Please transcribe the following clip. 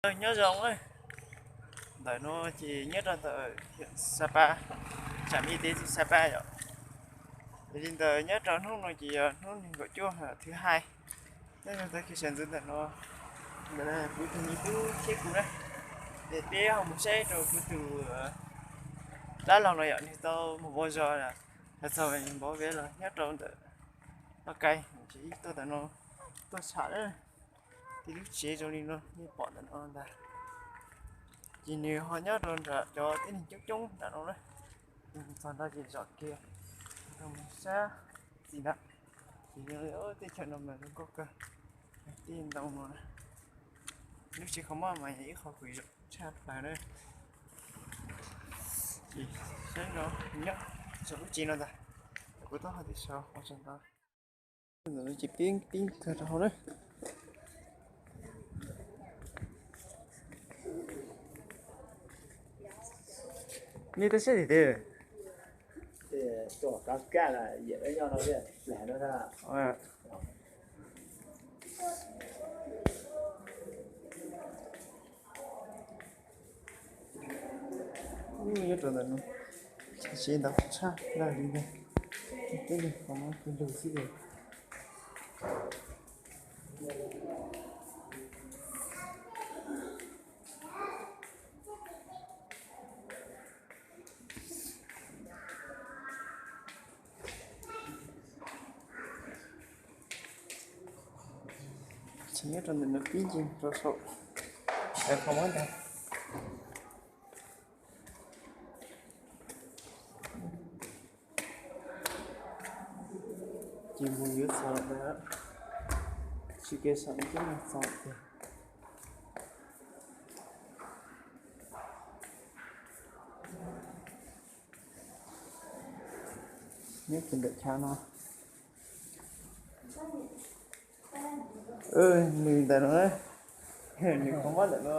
Nyob zoo na, ntawm no ces nyob rau ntawm Sapa, trạm y tế Sapa yom. Yog li ntawd nyob rau hnub no ces yog hnub nees nkaum cuaj thứ hai. Nyob rau ntawm kev sawv ntxov ntawm no, ntawm no kuv tus me tub thiab kuv na, ces peb ho mus saib rau kuv tus dab laug no yom, nws tau mus ua zog, thaum txog npov ve los nyob rau ntawm Loj Kai, ces ib tuaj ntawm no tuaj tsham na. Ces lub tsev zoo li no nej pom ntawm no ntag. Ces nws ho nyob rau nram cov tib neeg coob coob nram no na. Txog nrad ces zom kiag rau mus sab tim ntawd, ces yog teb chaws no mas zoo nkauj kawg, tej ntoo no. Lub tsev kho mob mas yog ib qho kws zoo tshaj plaws na. Ces saib no, nyob saum lub tsev no ntag, kuv tuaj hais tias saum qhov saum ntawd. Ces peb pib kawg rau hauv na. Nej tuaj saib tim twg? Nyob rau ntawm no, tsev ntawd tshaj lawm li ntag, tib neeg qhov muag pw lug xwb. Ces nyob rau ntawm no pib nce rau saum qhov muag ntag. Ces mus yuav txog ntawd, tsis kev saum no twb mus txog tiag. Nyob kiag ntawm chav no, nws ntawm no, nws qhov muag ntawm no.